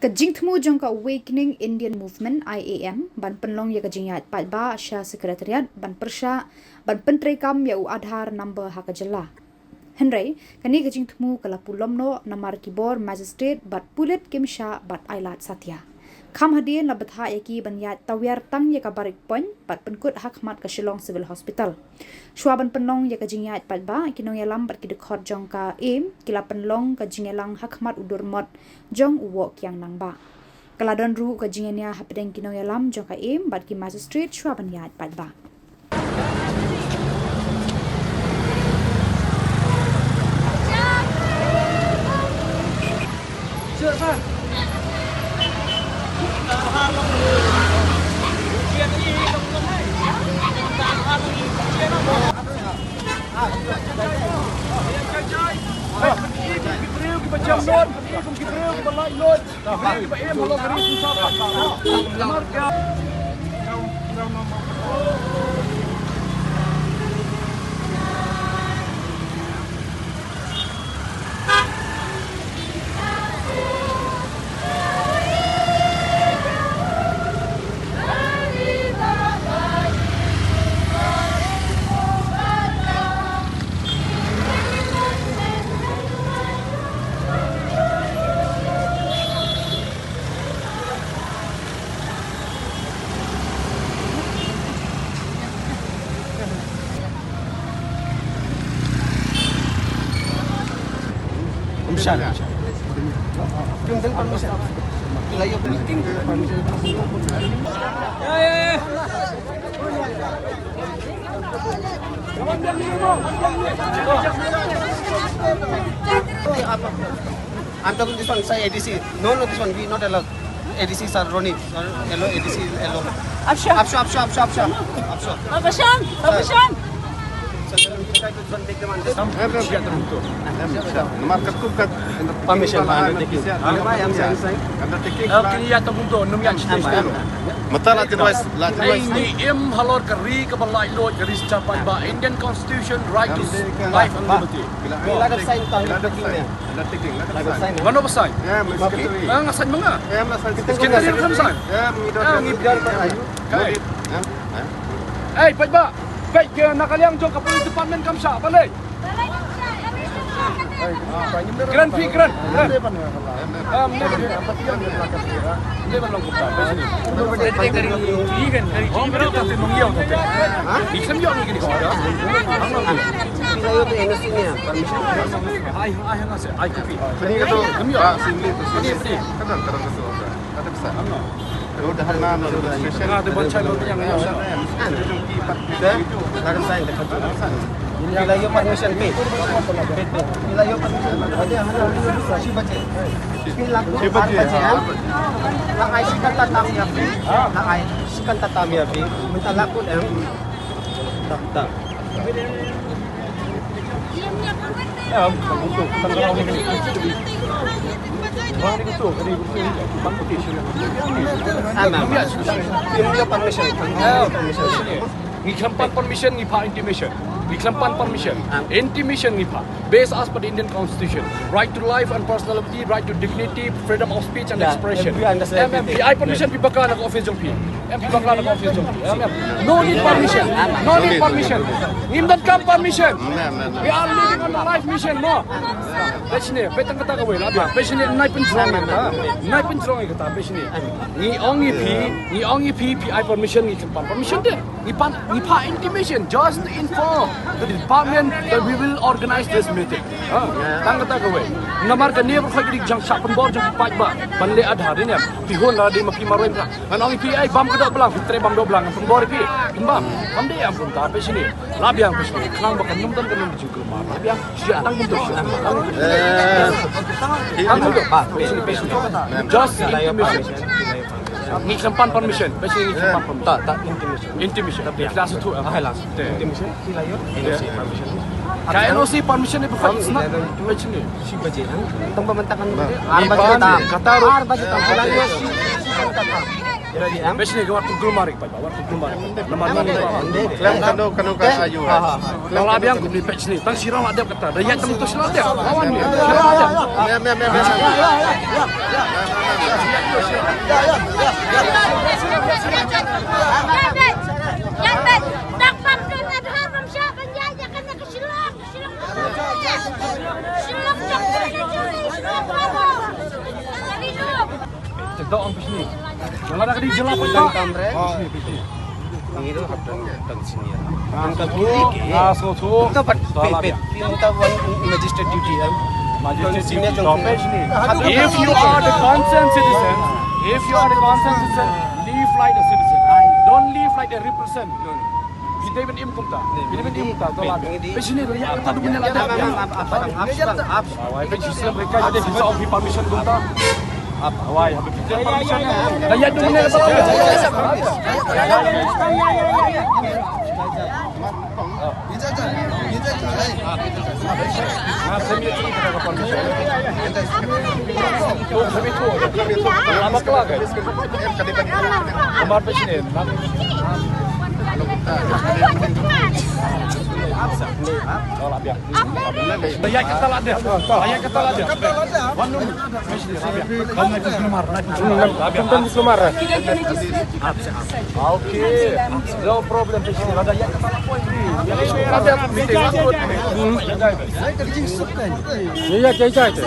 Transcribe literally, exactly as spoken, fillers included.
Ka jingthmu jong ka Awakening Indian Movement, I A M, ban pynlong ïa ka jingïaid paidbah sha Secretariat ban pyrshah ban pyntreikam ïa u Aadhaar number ha ka jylla. Hynrei kane ka jingthmu ka la pulom noh namar ki bor magistrate bad pulit kim shah ban ailad satia. Kham hadien la bthah ïa ki ban ïaid tawiar tang ïa ka barik point bad pynkut ha khmat ka Shillong Civil Hospital. Shuwa ban pynlong ïa ka jingïaid paidbah, ki nongïalam bad ki dkhot jong ka AIM ki la pynlong ka jingïalang ha khmat u durmot jong u Woh Kiang Nangbah. Ka la don ruh ka jingïania hapdeng ki nongïalam jong ka AIM bad ki magistrate shuwa ban ïaid paidbah. I'm talking this one, sir, A D C. No, no, this one, we not allowed. A D C, sir, Ronnie, sir, hello, A D C, hello. Up, sir. Up, sir, up, sir, up, sir, up, sir. Up, sir. Up, sir. Sir, can you try to this one, make them understand? Namar katkum kat permission, undertaking. Undertaking. Mata la advice, la advice. Ngi im halor ka ri kaba laitluid, ka ri shaphang ba Indian Constitution, right to life and liberty. Let us sign, undertaking. Undertaking, let us sign. Mano ba sign? Em, secretary. Nga sign ma nga. Em, la sign. Secretary ruh sign. Em, ngi don. Em, ngi don. Em, em. Ei, peit ba. Peit, na ka liang jong ka police department kam shah balei. Kren phi, kren, kren. Em, em. Em, em. Ki la ïoh permission phi. Ki la ïoh permission. Shi baje. Phi la kut ar baje, em? La ai shi kynta tam ïa phi. La ai shi kynta tam ïa phi. Mynta la kut, em? Tak, tak. Ngi khlem pan permission, ngi phah intimation. Ngi khlem pan permission. Intimation ngi phah. Based as per the Indian Constitution, right to life and personal liberty, right to dignity, freedom of speech and expression. Em, em, phi ai permission, phi bakla na ka office jong phi. Em, phi bakla na ka office jong phi. Em, em. No need permission. No need permission. Ngim donkam permission. We are living on a life mission, no? Peit shane, peit tang kata kawei, la biang. Peit shane, nai pynjrong ïa kata. Nai pynjrong ïa kata, peit shane. Ngi ong ïa phi, ngi ong ïa phi, phi ai permission, ngi khlem pan permission te. Ngi pan, ngi phah intimation, just to inform the department that we will organize this meeting. Tang kata kawei. Namar kane baroh ka dei ka jingshah pynbor jong ki paidbah ban leh Aadhaar, ne? Phi hun la dei ma phi marwei. Ngan ong ïa phi, ei, bam ka dohblang, phi treh bam dohblang, ngan pynbor ïa phi. Pynbam. Kam dei, em, kumta, peit shane. La biang, peit shane. Khnang ba kan ym don, kan ym don ka jingkulmar. La biang, shu tang kumta, shu tang kumta. Tang kumta. Peit shane, peit shane. Just intimation. Ngi khlem pan permission. Peit shane, ngi khlem pan permission. Ta, ta, intimation. Intimation. Phi la shu thuh, em? Ah, la shu thuh. Intimation. Phi la ïoh N O C permission. Ka N O C permission ne ba phi sngap. Peit shane. Shi baje, em? Tang ba mynta kan ar baje tam. Kata ruh. Ar baje tam. Phi la ïoh shi, shi kynta tam. Peit shane, ka wat kulmar ïa ki paidbah, wat kulmar ïa ki paidbah. Namar kano, kano ka sa ïoh. Tang la biang kumne, peit shane. Tang shi rang la dep kata. Da ïaid tang to shi la dep. Lawan ne. Shi la dep. Em, em, em, em, em. Te dok ang pishni. Jala da kadi jala pun dok. Pishni, pishni. Ngi ruh hap dang, dang senior. Nga sngewthuh. Nga sngewthuh. Uta pat, pat, pat. Uta wan magistrate duty, em. Magistrate duty, senior jong pishni. If you are the concerned citizen, if you are the concerned citizen, live like a citizen. Don't live like a represent. Phi dei ban im kumta. Phi dei ban im kumta. To lada. Phi sini ria kata tu punya lada. Wai, phi sini mereka jadi bisa offer permission kumta. Wai, habis kita permission. Dah ya tu punya lada. Nga sami tu kita ka permission. Tu sami tu. Lama kelak kan? Lamar pishni. Ïa kata la dei. Ïa kata la dei. Wan nun. Okay. No problem. Ïa kata la dei. Ïa, ïa, ïa, ïa.